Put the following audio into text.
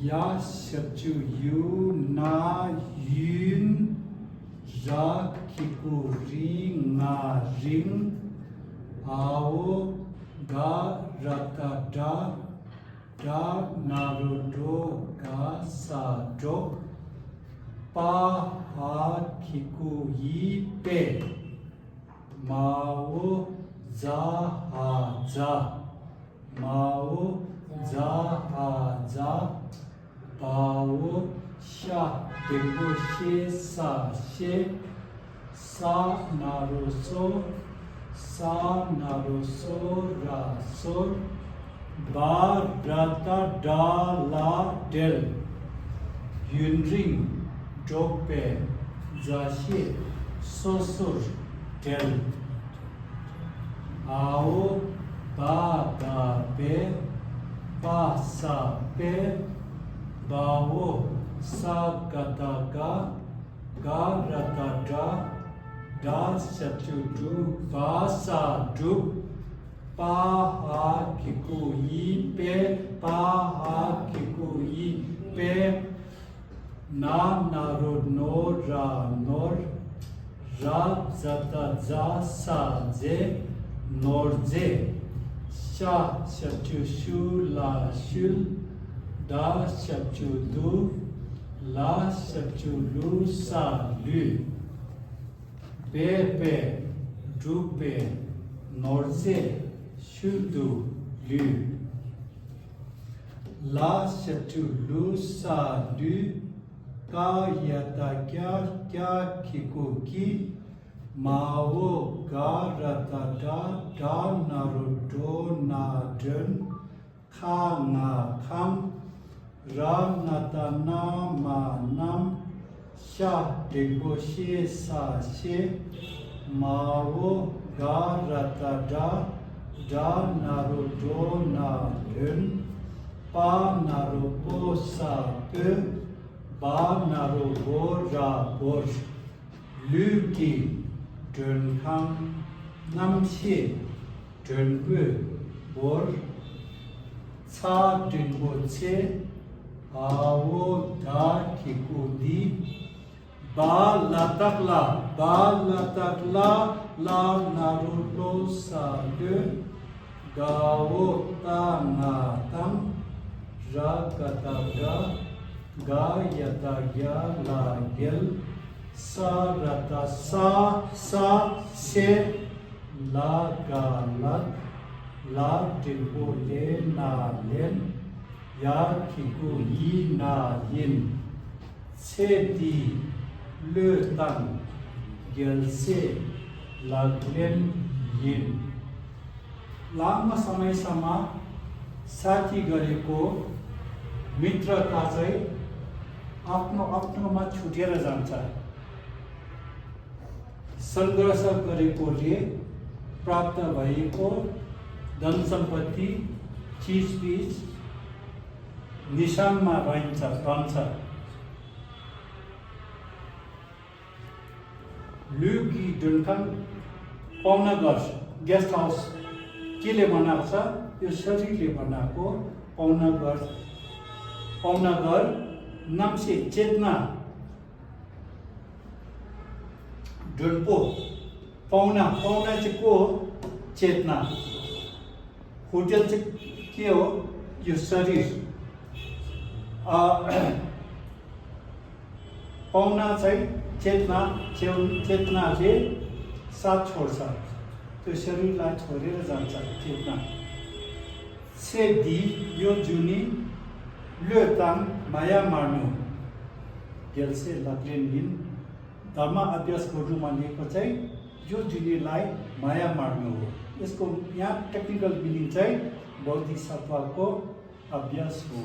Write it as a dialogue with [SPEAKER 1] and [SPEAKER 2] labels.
[SPEAKER 1] या शब्दु you ना युन जा किकु रिं ना रिं आओ गा रता da naruto ga sa do pa ha kiku yi pe mao za ha za mao za ha za bao sha debu she sa she sa naruso ra so ba drata da la del yunring dope zashi sosur del ao ba da pe pa sa pe bao sa gata ga rata da shatu du va sa du pa ha kiku yi pe pa ha kiku yi pe na naru no ra nor ra zata za sa je nor je sha shatu shu la shul da shatu du la shatu lu sa lu pe du pe nor je Shudu lu la shatu lu sa lu ka yata kya kiku ki mao ga rata da naruto na dun kha na kham ra nata na ma nam sha dego she sa she mao ga rata da naruto na dun pa naruto sa pe ba naruto ra bor lu ki dun kham nam she dun bu bor sa dun bo che awo da ki ku di ba latak la la naruto sa de gawo ta na tam ra kata ga yata gya la gel sa rata sa se la ga la tipo le na len ya kiku yi na yin se di le tan gel se la glen yin लामो समयसम्म साथी गरेको मित्रता चाहिँ आफ्नोमा छुटेर जान्छ सङ्घर्ष गरेकोले प्राप्त भएको धन सम्पत्ति चिजबिज निशानमा रहन्छ लुकी डुन्कन पाउन गर्छ गेस्ट हाउस केले बनाएको छ यो शरीरले बनाएको पाउन घर नामसे चेतना ढुल्पो पाउना चाहिँ को चेतना होटल चाहिँ के हो यो शरीर पाउना चाहिँ चेतनाले साथ छोड्छ त्यो शरीरलाई छोडेर जान्छ चेतना से दि यो जुनी ल्योताङ माया मार्नु गेल्से लाग्लेन धर्म अभ्यास गर्नु भनेको चाहिँ यो जुनीलाई माया मार्नु हो यसको यहाँ टेक्निकल मिनिङ चाहिँ बौद्धिक सत्वको अभ्यास हो